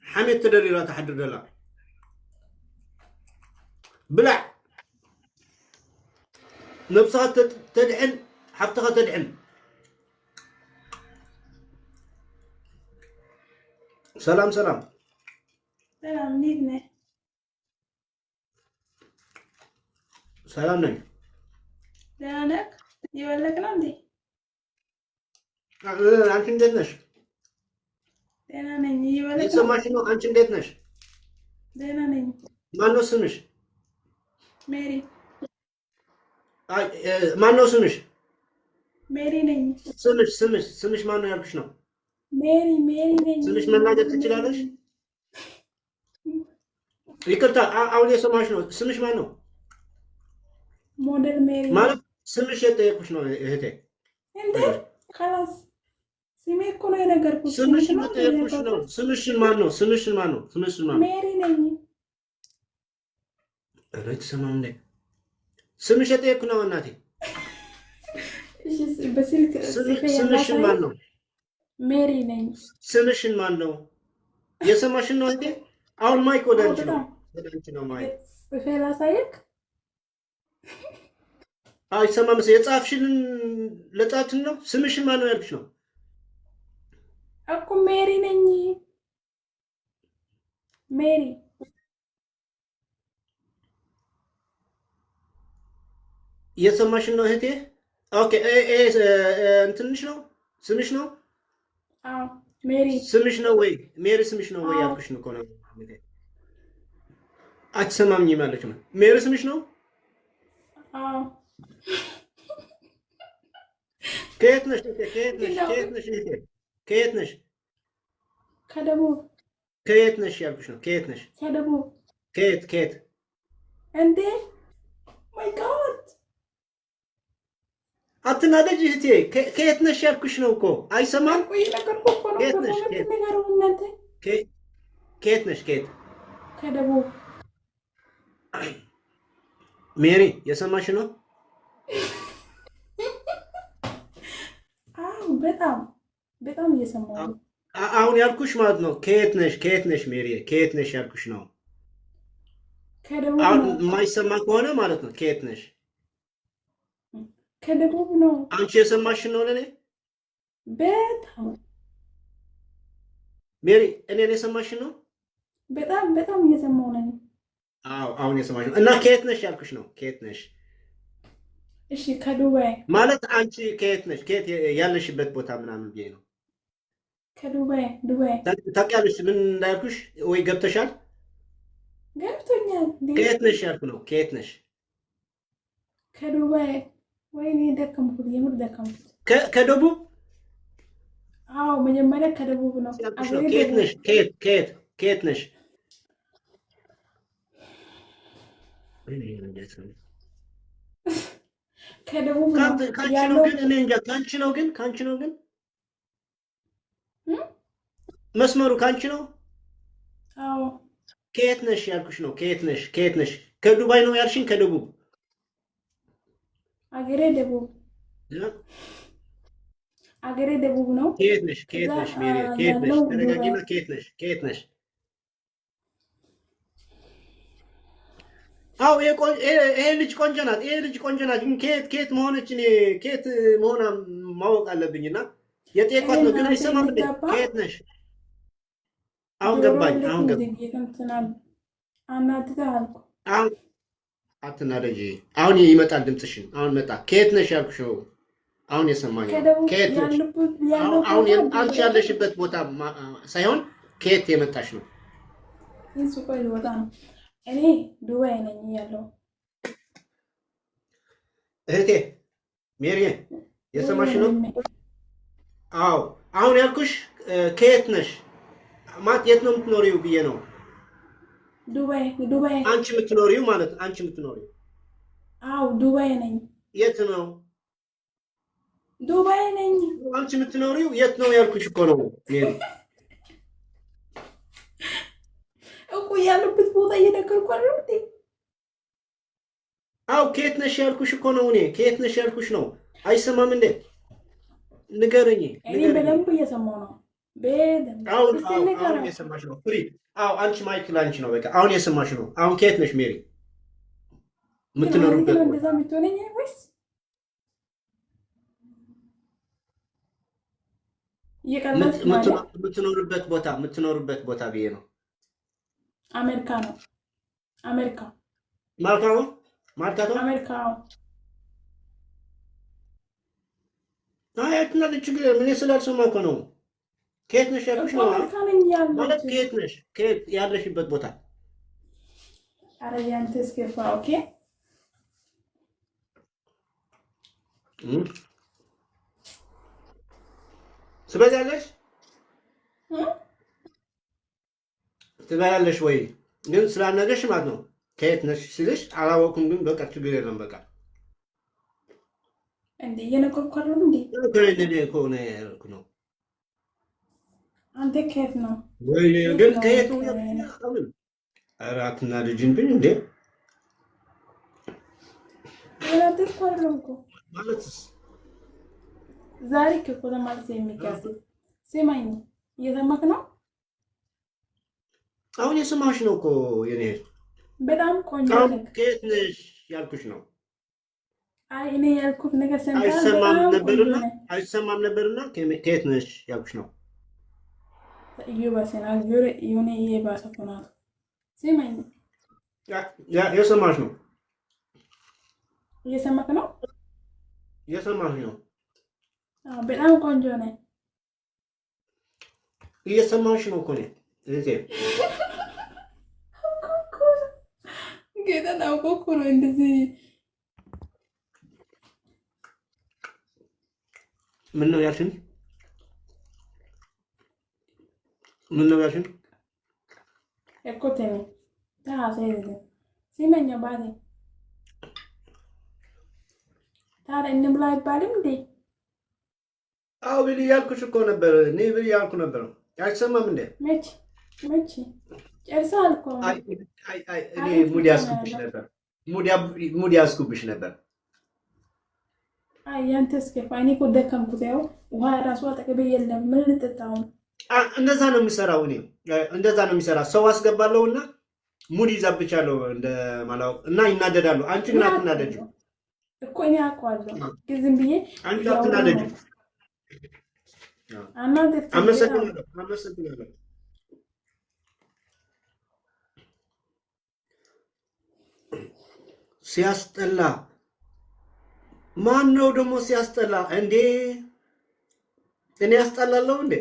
ሓሜት ተደሪራ ትሓድር ዘላ። ብላዕ፣ ነብስኻ ተድሕን፣ ሓፍትኻ ተድሕን። ሰላም ሰላም። ሰላም፣ እንዴት ነህ? ሰላም ነኝ። ደህና ነህ? እየበላክ ነው እንዴ? አንቺ እንዴት ነሽ? ደህና ነኝ። እየበላክ ነው? እየሰማሽ ነው? አንቺ እንዴት ነሽ? ደህና ነኝ። ማነው ስምሽ? ሜሪ። አይ፣ ማነው ስምሽ? ሜሪ ነኝ። ስምሽ ማነው ያልኩሽ ነው። ሜሪ፣ ሜሪ ነኝ። ስምሽ መናገር ትችላለሽ? ይቅርታ፣ አሁን የሰማሽ ነው። ስምሽ ማን ነው? ሞዴል ሜሪ። ማለት ስምሽ የጠየኩሽ ነው እህቴ። እንዴ خلاص፣ ስሜ እኮ ነው የነገርኩት። ስምሽ ነው የጠየኩሽ ነው። ስምሽን ማን ነው? ስምሽን ማን ነው? ስምሽን ማን ነው? ሜሪ ነኝ። ኧረ ትሰማም እንዴ? ስምሽ የጠየኩ ነው እናቴ። እሺ፣ በስልክ ጽፌ ስምሽን ማን ነው? ሜሪ ነኝ። ስምሽን ማን ነው? የሰማሽን ነው እህቴ? አሁን mic ወደ አንቺ ነው፣ ወደ አንቺ ነው mic። ጽፌ ላሳየክ? አይሰማም። የጻፍሽልን ለጻፍሽን ነው። ስምሽን ማን ነው ያልኩሽ ነው። እኮ ሜሪ ነኝ። ሜሪ። እየሰማሽን ነው እህቴ? Okay፣ እንትንሽ ነው፣ ስምሽ ነው? አዎ፣ ሜሪ። ስምሽ ነው ወይ ሜሪ? ስምሽ ነው ወይ ያልኩሽ እኮ ነው። አትሰማምኝ ማለት ነው። ሜሪ ስምሽ ነው? አዎ። ከየት ነሽ? ከየት ነሽ? ከየት ነሽ እህቴ? ከየት ነሽ? ከደቡብ። ከየት ነሽ ያልኩሽ ነው። ከየት ነሽ? ከደቡብ። ከየት ከየት? እንዴ፣ my God! አትናደጅ እህቴ። ከየት ነሽ ያልኩሽ ነው እኮ። አይሰማም? ቆይ፣ ነገርኩህ እኮ ነው። ከየት ነሽ? በ comment ንገረው እናንተ። ከየት ነሽ? ከየት? ከደቡብ። ሜሪ፣ የሰማሽ ነው? አዎ፣ በጣም በጣም እየሰማሁ ነው። አሁን ያልኩሽ ማለት ነው። ከየት ነሽ? ከየት ነሽ ሜሪ? ከየት ነሽ ያልኩሽ ነው። ከደቡብ አሁን ነው። የማይሰማ ከሆነ ማለት ነው። ከየት ነሽ? ከደቡብ ነው። አንቺ የሰማሽ ነው ለኔ? በጣም። ሜሪ፣ እኔን የሰማሽ ነው? በጣም በጣም እየሰማሁ ነኝ። አዎ፣ አሁን የሰማሽ ነው። እና ከየት ነሽ ያልኩሽ ነው። ከየት ነሽ? እሺ፣ ከዱባይ። ማለት አንቺ ከየት ነሽ? ከየት ያለሽበት ቦታ ምናምን ብዬ ነው። ከዱባይ፣ ዱባይ። ታውቂያለሽ ምን እንዳልኩሽ ወይ ገብተሻል? ገብቶኛል። እንዴ! ከየት ነሽ ያልኩ ነው። ከየት ነሽ? ከዱባይ። ወይኔ ደከምኩት፣ የምር ደከምኩት። ከደቡብ? አዎ፣ መጀመሪያ ከደቡብ ነው። ያልኩሽ ነው። አገሬ ከየት ደቡብ። ነሽ? ከየት ከየት ከየት ነሽ? ከደቡብ ነው ከአንቺ ነው ያለው። ግን እኔ እንጃ። ከአንቺ ነው ግን፣ ከአንቺ ነው ግን እም? መስመሩ ከአንቺ ነው። አዎ። ከየት ነሽ ያልኩሽ ነው። ከየት ነሽ? ከየት ነሽ? ከዱባይ ነው ያልሽኝ? ከደቡብ? አገሬ ደቡብ። አገሬ ደቡብ ነው። ከየት ነሽ? ከየት ከዛ ነሽ ሜሪ? ከየት ነሽ? ያለው ተረጋጊና ዱባይ። ከየት ነሽ? ከየት ነሽ? አዎ፣ ይሄ ልጅ ቆንጆ ናት። ይሄ ልጅ ቆንጆ ናት። ግን ከየት ከየት መሆነች እኔ ከየት መሆኗ ማወቅ አለብኝና የጠየኳት ነው። ግን እናንተ አይሰማም እንዴ? እንድጋባ ከየት ነሽ? አሁን ጆሮ ገባኝ። ልክ አሁን ገባኝ። እንትን አናድደህ አልኩ። አሁን አትናደጂ። አሁን ይመጣል ድምፅሽን። አሁን መጣ። ከየት ነሽ ያልኩሽ ነው። አሁን የሰማኝ ነው። ከደቡብ። ከየት ነሽ? ያለበት ያለው አሁን ቦታ አንቺ ዱባይ። ያለሽበት ቦታ ሳይሆን ከየት የመጣሽ ነው። ይህ ሱቆ ልወጣ ነው። እኔ ዱባይ ነኝ ያለው። እህቴ ሜሪ፣ የሰማሽ ነው? ወንድሜ። አዎ፣ አሁን ያልኩሽ ከየት ነሽ ማለት የት ነው የምትኖሪው ብዬ ነው። ዱባይ፣ ዱባይ። አንቺ የምትኖሪው ማለት አንቺ የምትኖሪው አዎ፣ ዱባይ ነኝ። የት ነው? ዱባይ ነኝ። አንቺ የምትኖሪው የት ነው ያልኩሽ እኮ ነው ሜሪ። እኮ ያለበት ቦታ እየነገርኩህ አይደል እንዴ? አዎ፣ ከየት ነሽ ያልኩሽ እኮ ነው። እኔ ከየት ነሽ ያልኩሽ ነው። አይሰማም እንዴ? ንገረኝ፣ እኔ ንገረኝ። በደንብ እየሰማሁ ነው። በደንብ አሁን እስቲ አዎ፣ አሁን ንገረው። የሰማሽ ነው free። አዎ፣ አንቺ mic ላንቺ ነው። በቃ አሁን የሰማሽ ነው። አሁን ከየት ነሽ ሜሪ? ግን እውነትህ የምትኖሩበት ነው ቦታ? እንደዛ የምትሆነኝ ወይስ እየቀለድክ ነው አይደል? የምትኖሩበት ቦታ ብዬ ነው። አሜሪካ ነው፣ አሜሪካ። ማርካቶ፣ ማርካቶ። አሜሪካ፣ አዎ። አይ፣ አትናደድ፣ ችግር የለም። እኔ ስላልሰማሁ እኮ ነው። ከየት ነሽ ያልኩሽ እኮ ነው። አሜሪካ ነኝ ማለት ያለሁት። ከየት ነሽ? ከየት ያለሽበት ቦታ? ኧረ ያንተ እስከፋ። Okay። እም? ትበላለሽ? እ? ትበላለሽ ወይ? ግን ስላልነገርሽ ማለት ነው። ከየት ነሽ ስልሽ አላወኩም፣ ግን በቃ ችግር የለም በቃ። እንዴ፣ እየነገርኩህ አይደለም እንዴ? እኔ እኮ ነው ያልኩህ ነው። አንተ ከየት ነው? ወይ የት ግን ነው? ከየት ነው ያልኩሽ? አሁን ኧረ አትናደጂብኝ እንዴ። እየነገርኩህ አይደለም እኮ። ማለትስ? ዛሬ እኮ ማለት የሚጋዝ ስማኝ፣ እየሰማክ ነው? አሁን የሰማሁሽ ነው እኮ የኔ እህት። በጣም ቆንጆ አሁን ነህ። ከየት ነሽ ያልኩሽ ነው። አይ፣ እኔ ያልኩት ነገር ሰምተሃል? አይሰማም በጣም ቆንጆ ነበርና ነህ። አይሰማም ነበርና ከየት ነሽ ያልኩሽ ነው። እየባሰ ነው፣ የሆነ እየባሰ እኮ ነው። ስማኝ። የሰማሁሽ ነው። እየሰማክ ነው? የሰማሁሽ ነው። አዎ፣ በጣም ቆንጆ ነህ። እየሰማሁሽ ነው እኮ እኔ እህቴ። ጌታን አውቆ እኮ ነው እንደዚህ። ምን ነው ያልሽኝ? ምን ነው ያልሽኝ? እኮ ተኒ ታሳይ፣ ስማኝ አባቴ፣ ታዲያ እንብላ አይባልም እንዴ? አዎ፣ ብል ያልኩሽ እኮ ነበር። እኔ ብል ያልኩ ነበር። አይሰማም እንዴ? መች መች ጨርሰሃል እኮ። አይ አይ አይ፣ እኔ አሪፍ ሙድ ነው ያስኩብሽ ያለው። ነበር። ሙድ ያስኩብሽ ነበር። አይ፣ ያንተ እስከፋ። እኔ እኮ ደከምኩት። ያው ውሃ ራሱ አጠገቤ የለም። ምን ልጠጣው? እንደዛ ነው የሚሰራው። እኔ እንደዛ ነው የሚሰራ። ሰው አስገባለሁና ሙድ ይዛብቻለሁ እንደማላውቅ እና ይናደዳሉ። አንቺ እኔ ግን አትናደጅም። አውቀዋለሁ እኮ፣ እኔ አውቀዋለሁ፣ ግን ዝም ብዬ አንቺ እያወራሁ አትናደጅም። ነው። አናደድከኝ በጣም። አመሰግናለሁ፣ አመሰግናለሁ። ሲያስጠላ! ማን ነው ደግሞ ሲያስጠላ? እንዴ፣ እኔ ያስጠላለሁ እንዴ?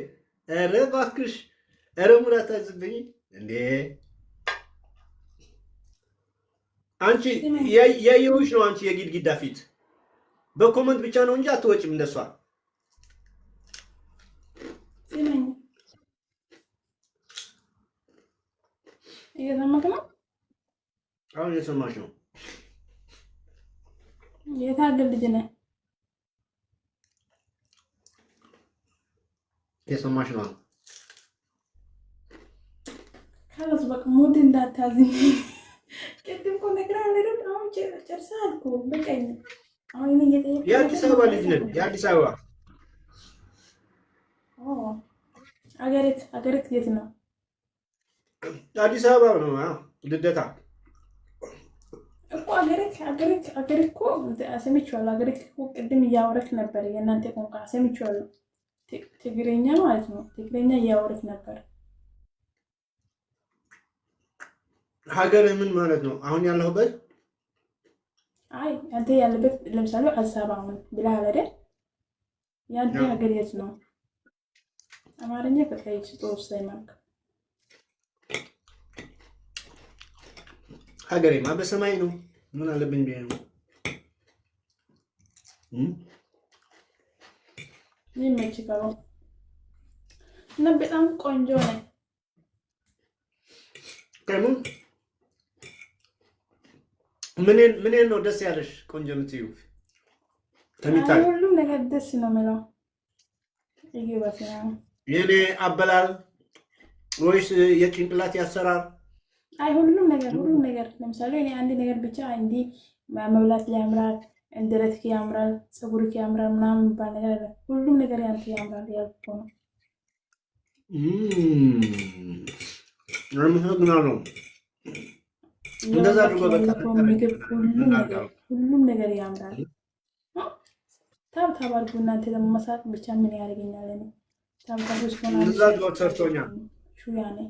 ኧረ እባክሽ፣ ኧረ ሙድ አታዝብኝ እንዴ! አንቺ ስማኝ። ያየሁሽ ነው። አንቺ የግድግዳ ፊት በ comment ብቻ ነው እንጂ አትወጭም እንደሷ። ስማኝ፣ እየሰማክ ነው? አሁን የሰማሽ ነው። የት ሀገር ልጅ ነህ? የሰማሽ ነው። خلاص በቃ ሙድ እንዳታዝኝ። ቅድም እኮ ነግሬሃለሁ አይደል? አሁን ጨርሰሃል እኮ፣ በቃኝ። አሁን እኔ እየጠየቅኩህ የአዲስ ነገር አበባ መመለስ ልጅ ነን። አለብህ። የአዲስ አበባ። ኦ፣ አገሬት የት ነው? አዲስ አበባ ነው። አዎ፣ ልደታ። እኮ አገሬት እኮ ሰምቼዋለሁ። አገሬት እኮ ቅድም እያወረክ ነበር። የእናንተ ቋንቋ ሰምቼዋለሁ። ትግርኛ ማለት ነው። ትግርኛ እያወረክ ነበር። ሀገር ምን ማለት ነው? አሁን ያለሁበት? አይ፣ አንተ ያለበት ለምሳሌ አዲስ አበባ አሁን ብለሃል አይደል? የአንተ ሀገር የት ነው? አማርኛ ከቀይ ስጦ ሳይማርክ። ሀገሬማ በሰማይ ነው። ምን አለብኝ ብዬ ነው። እም? ይመችህ እና በጣም ቆንጆ ነህ። ከምን ምንን ምንን ነው ደስ ያለሽ ቆንጆ የምትዩ? አይ፣ ከሚታይ ሁሉም ነገር ደስ ነው የሚለው። ይግባት ነው። የኔ አበላል ወይስ የጭንቅላት ያሰራር? አይ፣ ሁሉም ነገር፣ ሁሉም ነገር። ለምሳሌ እኔ አንድ ነገር ብቻ እንዲህ መብላት ያምራል፣ ደረትክ ያምራል፣ ፀጉርክ ያምራል ምናምን የሚባል ነገር አለ። ሁሉም ነገር ያንተ ያምራል ያልኩህ ነው። አመሰግናለሁ። እንደዛ እየበላክ አድርጎ በቃ ያለከው ምግብ ሁሉም ነገር ሁሉም ነገር ያምራል። Tap tap አድርጉ እናንተ ደግሞ መሳቅ ብቻ ምን ያደርገኛል? እኔ tap tap እስኮን እንደዛ አድርጎ ሰርቶኛል። ሹያ ነኝ።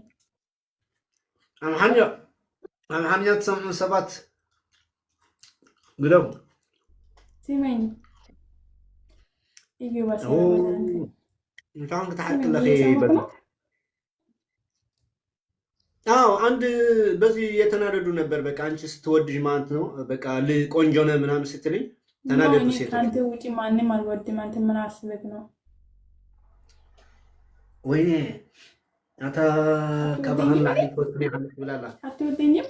ኣምሓርኛ ኣምሓርኛ ትሰምዑ ሰባት ግደፉ። ስመኝ እዩ እንኳን ክትሓቂ ለኺ። አዎ፣ አንድ በዚህ የተናደዱ ነበር። በቃ አንቺ ስትወድሽ ማለት ነው፣ በቃ ቆንጆ ነህ ምናምን ስትልኝ ተናደዱ ሴቶች። ከአንተ ውጪ ማንም አልወድም። አንተ ምን አስበህ ነው? ወይኔ ኣታ ካባህን ላዕሊ ትፈትኒ ብላላ። አትወደኝም?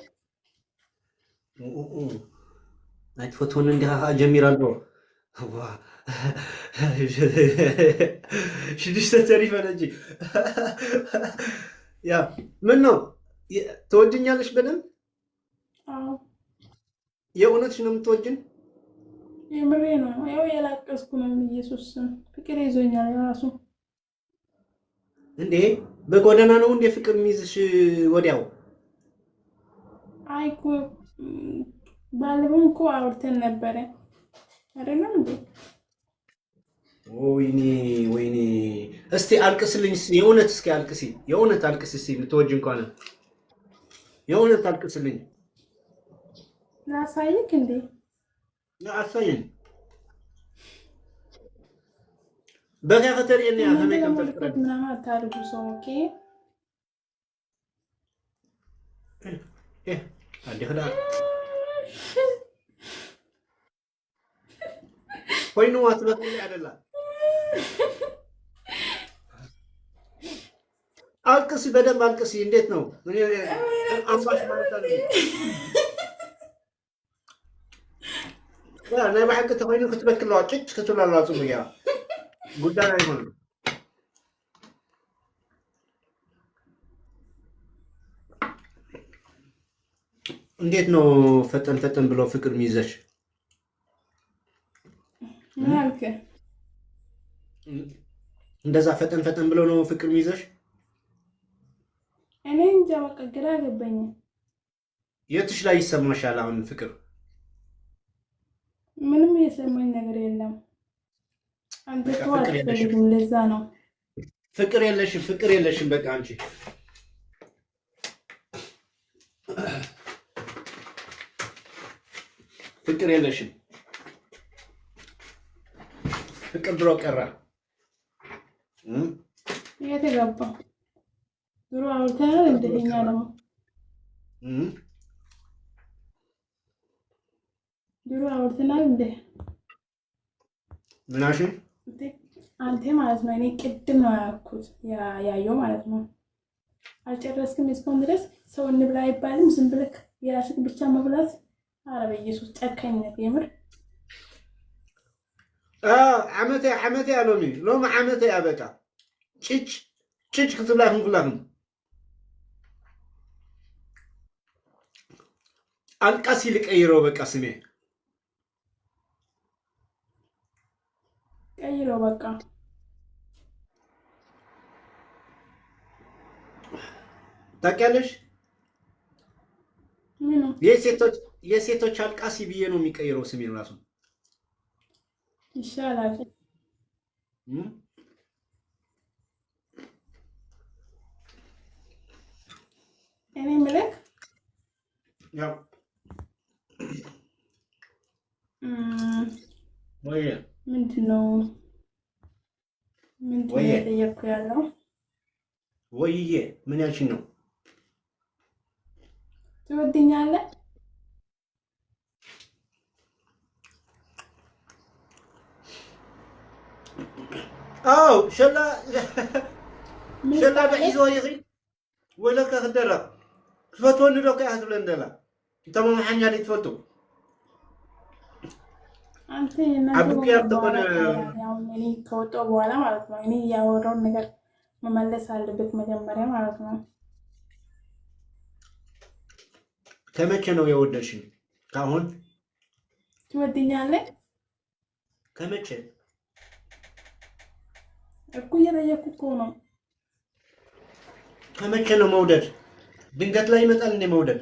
ኣይትፈትወኒ እንዲኻ ከዓ ጀሚራ ኣሎ። 6 ተሪፈን እንጂ። ያ ምን ነው፣ ትወጅኛለሽ በደንብ? አዎ። የእውነትሽ ነው የምትወጅን? የምሬ ነው። ያው የላቀስኩ ነው። ኢየሱስ ፍቅር ይዞኛል የራሱ። እንዴ፣ በጎዳና ነው እንዴ ፍቅር የሚይዝሽ ወዲያው? አይ እኮ ባለፈውም እኮ አውርተን ነበረ አይደለም እንዴ? ወይኔ ወይኔ! እስቲ አልቅስልኝ፣ የእውነት እስኪ አልቅሲ፣ የእውነት አልቅስ እስቲ፣ የምትወጂኝ ከሆነ የእውነት አልቅስልኝ። ላሳይክ እንዴ? አሳይን። በኺ ከተርእየኒ እያ ከመይ ከም ተፍቅረኒ። ምናምን አታድርጉ ሰው፣ okay። ኣዴ ክዳ ኮይኑዋ ትበክሊ ኣደላ። አልቅሲ፣ በደንብ አልቅሲ። እንዴት ነው አምባሽ ማለት አለ። ናይ ብሓቂ እንተኮይኑ ክትበክል ኣለዋ፣ ጭጭ ክትብል ኣለዋ። ፅቡቅ እያ፣ ጉዳይ ኣይኮነን። እንዴት ነው ፈጠን ፈጠን ብሎ ፍቅር የሚይዘሽ? ምን አልክ? እንደዛ ፈጠን ፈጠን ብሎ ነው ፍቅር የሚይዘሽ? እኔ እንጃ፣ በቃ ግራ ገባኝ። የትሽ ላይ ይሰማሻል አሁን ፍቅር? ምንም የሰማኝ ነገር የለም። አንተ እኮ አትፈልግም፣ ለዛ ነው። ፍቅር የለሽም፣ ፍቅር የለሽም። በቃ አንቺ ፍቅር የለሽም። ፍቅር ድሮ ቀረ። የት ገባ? ድሮ አውርተናል። እንደኛ ደግሞ ድሮ አውርተናል እንደ ምናሽን? አንተ ማለት ነው። እኔ ቅድም ነው ያልኩት ያየው ማለት ነው። አልጨረስክም እስካሁን ድረስ። ሰው እንብላ አይባልም። ዝም ብለህ የራስህ ብቻ መብላት። ኧረ በኢየሱስ ጨካኝነት የምር። ዓመተ ዓመተ ሎሚ ሎሚ ዓመተ በቃ ጭጭ ጭጭ ክትብላ ይኹን ኩላኩም። አልቃሲ ልቀይረው በቃ ስሜ። ቀይረው በቃ። ታውቂያለሽ? ምኑ? የሴቶች አልቃሲ ብዬ ነው የሚቀይረው ስሜን ራሱ። ይሻላል። እኔ የምልህ ያው ወይ ምንድነው የጠየቅኩ ያለው? ወይዬ፣ ምን ያልሽኝ ነው? ትወድኛለህ? አዎ፣ ሸላ ሸላ ሒዝዎ ይኽእል ወለካ ክደረቕ ክፈትወኒ ዶ ከያ ክትብለን ደላ እንተሞ መሓኛ ትፈልጡ። አንተ አብቅያር ተኮነ። እኔ ከወጣሁ በኋላ ማለት ነው። እኔ ያወራውን ነገር መመለስ አለበት መጀመሪያ ማለት ነው። ከመቼ ነው የወደድሽኝ? ከአሁን? ትወድኛለህ? ከመቼ? እኮ እየጠየኩ እኮ ነው። ከመቼ ነው መውደድ? ድንገት ላይ ይመጣል እንዴ መውደድ?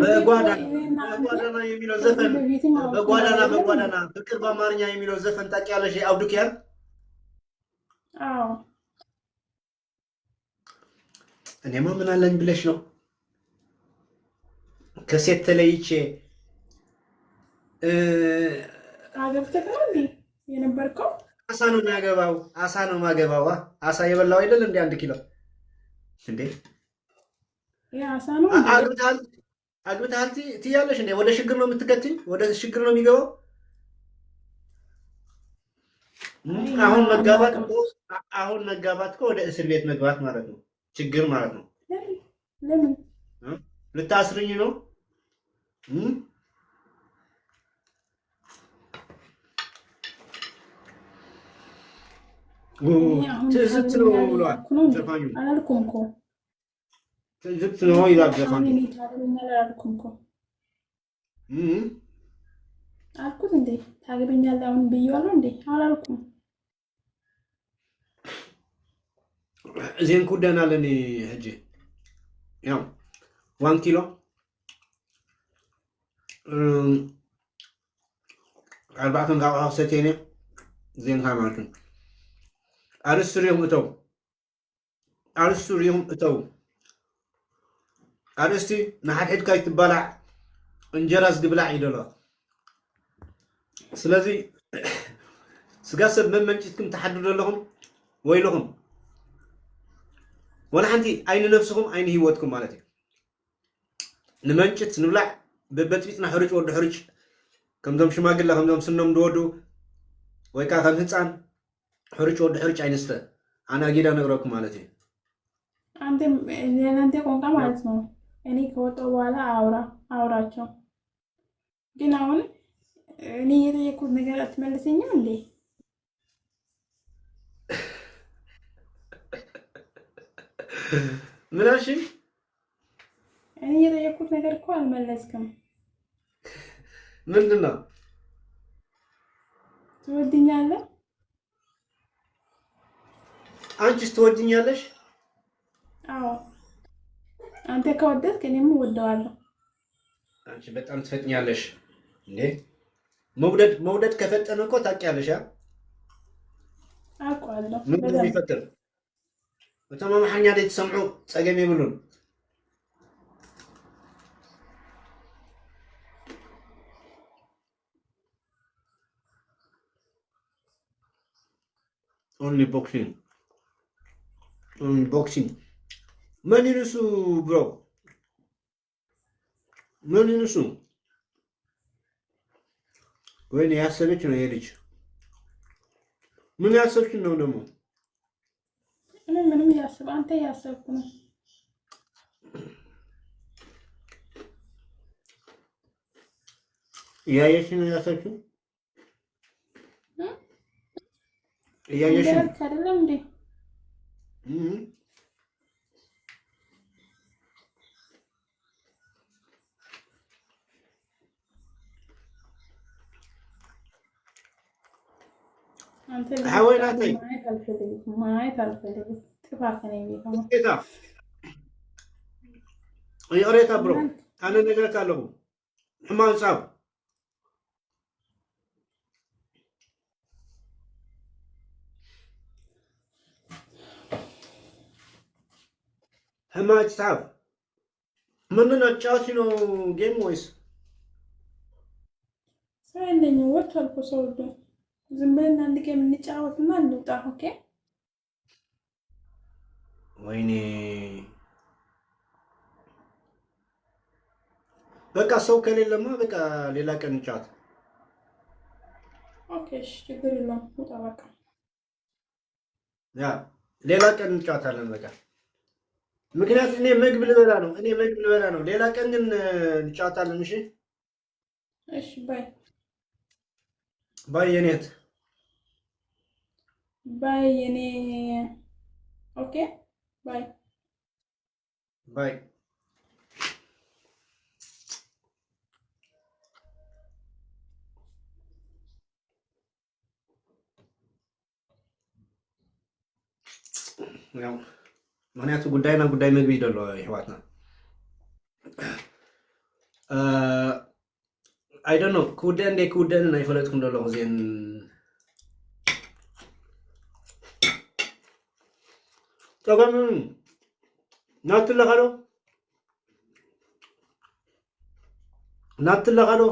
በጓዳና የሚለው ዘፈን፣ በጓዳና በጓዳና ፍቅር በአማርኛ የሚለው ዘፈን ታውቂያለሽ? አብዱኪያር። አዎ። እኔማ ምን አለኝ ብለሽ ነው ከሴት ተለይቼ። አገብተህ ነው እንዴ የነበርከው? አሳ ነው የሚያገባው፣ አሳ ነው የማገባው። አሳ የበላው አይደል እንዴ? 1 ኪሎ እንዴ? አሳ ነው። አግብተሃል አግብተሃል ትያለሽ እንዴ? ወደ ሽግር ነው የምትከትኝ? ወደ ሽግር ነው የሚገባው። አሁን መጋባት እኮ ወደ እስር ቤት መግባት ማለት ነው፣ ችግር ማለት ነው። ለምን? ልታስርኝ ነው? ትዝብት ነው ብሏል ዘፋኙ። አላልኩም እኮ። ትዝብት ነው ይላል ዘፋኙ። አላልኩም እኮ። አልኩት እንዴ? ታገበኛለህ አሁን ብዬዋለሁ እንዴ? አላልኩም። እዚአን ክውደና ኣለኒ ሕጂ። ያው 1 ኪሎ 4 እንቃቑሖ ሰትየነ እዚአን ማለት እዩ። ኣርእስቲ ሪኢኹም እተው፣ ኣርእስቲ ሪኢኹም እተው። ኣርእስቲ ንሓድሕድካ ይትበላዕ እንጀራ ዝግብላዕ እዩ ደሎ። ስለዚ ስጋ ሰብ መመንጭትኩም ተሓድሩ ዘለኹም ወይልኹም። ወላ ሓንቲ ዓይኒ ነፍስኹም ዓይኒ ሂወትኩም ማለት እዩ። ንመንጭት ንብላዕ በበጥቢጥና ሕርጭ ወዲ ሕርጭ፣ ከምዞም ሽማግለ፣ ከምዞም ስኖም ድወዱ ወይ ከዓ ከም ህፃን ሕርጭ ወዲ ሕርጭ ኣይንስተ። ኣነ ኣጊዳ ነግረኩም ማለት እዩ። አንተ ለእናንተ ቋንቋ ማለት ነው። እኔ ከወጣሁ በኋላ አውራ አውራቸው። ግን አሁን እኔ የጠየኩት ነገር አትመልሰኝም እንዴ? ምን አልሽኝ? እኔ የጠየኩት ነገር እኮ አልመለስክም። ምንድን ነው? ትወድኛለህ? አንቺስ ትወድኛለሽ? አዎ፣ አንተ ከወደድክ እኔም እወደዋለሁ። አንቺ በጣም ትፈጥኛለሽ እንዴ! መውደድ መውደድ ከፈጠነ እኮ ታውቂያለሽ። አውቀዋለሁ። ምንድን ነው የሚፈጥር? እቶም ኣምሓርኛ ዘይትሰምዑ ፀገም የብሉን። Only boxing, only boxing። መን እዩ ንሱ bro? መን እዩ ንሱ? ወይኔ ያሰበች ነው ይሄ ልጅ። ምን ያሰብች ነው ደግሞ? እኔ ምንም እያስብ አንተ እያሰብኩ ነው። እያየሽ ነው ያሰብችው? እያየሽ ነው አይደለም እንዴ? አንተ ሓወይ ናተይ። ማየት አልፈልግም፣ ማየት አልፈልግም። ጥፋ ከኔ ቤት አሁን። ይቅሬታ bro፣ ኣነ ነግረካ ኣለኹ፣ ሕማቅ ፃብ። ሕማቅ ፃብ። ምንድን ነው ጫወት ነው game ወይስ? ሰው የለኝም፣ ወጥቷል እኮ ሰው ሁሉ። ዝም ብለን አንድ game እንጫወትና እንውጣ። Okay። ወይኔ፣ በቃ ሰው ከሌለማ በቃ ሌላ ቀን እንጫወት። Okay፣ እሺ፣ ችግር የለውም። ውጣ በቃ። Yeah፣ ሌላ ቀን እንጫወታለን። በቃ ምክንያቱም እኔ ምግብ ልበላ ነው። እኔ ምግብ ልበላ ነው። ሌላ ቀን ግን እንጫወታለን። እሺ። እሺ፣ bye። Bye የኔት። Bye የኔ። Okay, bye። Bye። ምክንያቱ ጉዳይና ጉዳይ ምግቢ እዩ ዘሎ ኣሕዋትና። I don't know ክውደአን ደይ ክውደአንን ኣይፈለጥኩም ዘለኹ እዚአን። ፀገም ናቲ ኣለኻ ዶ? ናቲ ኣለኻ ዶ?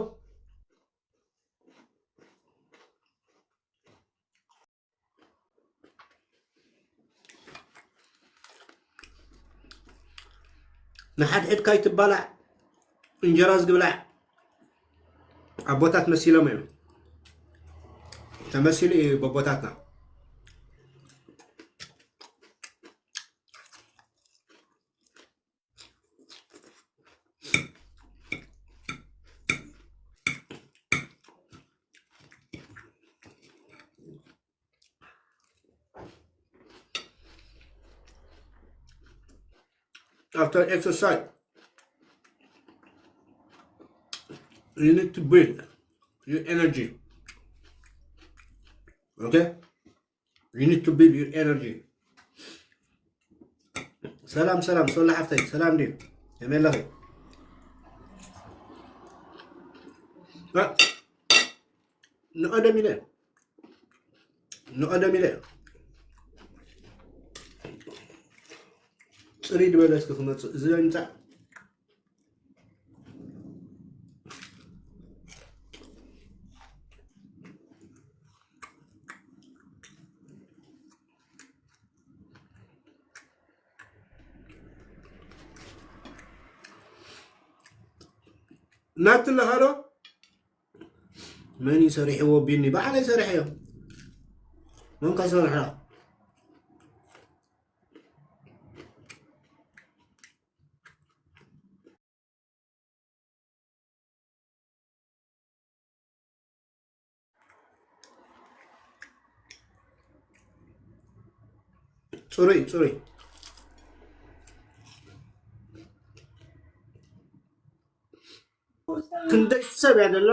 ንሓድሕድካ ይትባላዕ እንጀራ ዝግብላዕ ኣቦታት መሲሎም እዮም፣ ተመሲሉ እዩ በቦታትና። After exercise you need to build your energy, okay? You need to build your energy. ሰላም ሰላም ሶላ ሓፍተይ፣ ሰላም ድዩ? ከመይ ኣለኺ? ንቐደም ኢለ ንቐደም ኢለ ፅርይ ዝበለ እስኪ ክመፅእ እዚ ይምፃእ። ናቲ ኣለኻ ዶ? መን እዩ ሰሪሕዎ ቢኒ? ባዕለይ ሰሪሐዮ። መን ካ ሰሪሐ? ፅሩይ ፅሩይ። ክንደይ ሰብ እያ ዘላ?